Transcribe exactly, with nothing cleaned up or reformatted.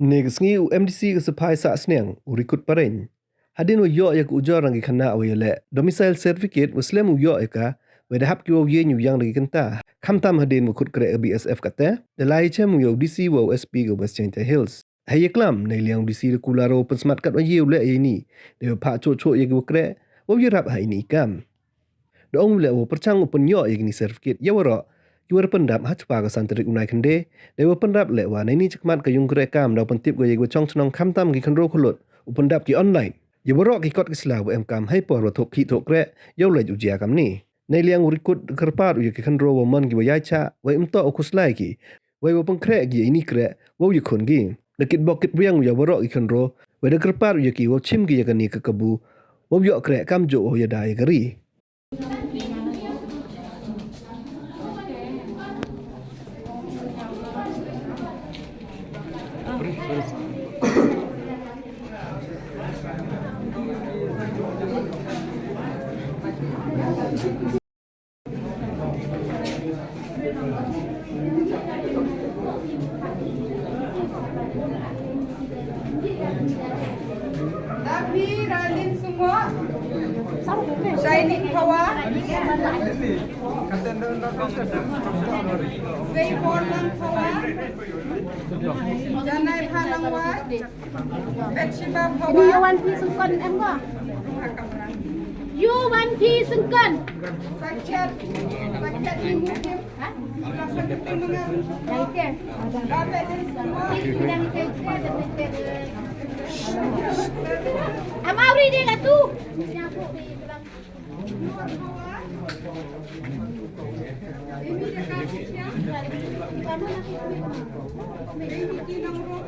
Ynne ka sngi u M D C ka Saphai Sahsniang, u Rikut Parein, hadien wa yoh ya ka ujor na ki khynnah wa yaleh domicile certificate, wa slem u yoh ya ka, wa da hap ki wow yieñ u yang da ki kynta. Khamtam hadien wa khut kreh ka B S F katte, da lai chem u ya u D C wa u S P ka West Jaintia Hills. Hei yaklam, neiliang u D C da kular wow pynsmat kat wa ye u leh ya ini, dei wa phah choh choh ya ki wa kreh wow yarap ha ini i kam. Da ong u leh wow pyrchang u pynyoh ya kini certificate ya waroh ki wa da pynrap ha chwa ka san tarik u Naikhynde, dei wa pynrap leh wa neini chakhmat ka yung kreh kam daw pyntip ko ya ki wa chong chnong, khamtam ki khynroo khyllood, u pynrap ki online ya waroh ki kot ki sla wa em kam hei por wa thoh khih thoh kreh, yow leit u jia kamni. Neiliang u Rikut kyrpad u ya ki khynroo wow man ki wa yai chah, wei ym toh u khuslai ki, wei wow pynkhreh ki ya ini kreh wow yakhun ki. Da kitbok kitbiang u ya waroh ki khynroo, wei da kyrpad u ya ki wow chim ki ya kani ka kabu wow yoh kreh kamjooh wow yada ya ka ri. Dapi Ralin Sungok. Shining Phawa. Seibon Lang Phawa. Janai Phalangwai. Bathsheba Phawa. Ini Yuan Pi Sengkon em ko? Yuan Pi Sengkon. Sakhiat, Sakhiat Imukim. Ha? Sakhiat Imukim. Kaitor. Dapat di semua. Amau ri dia kat tu. Ini dia kasih ya. Ini dia nomor.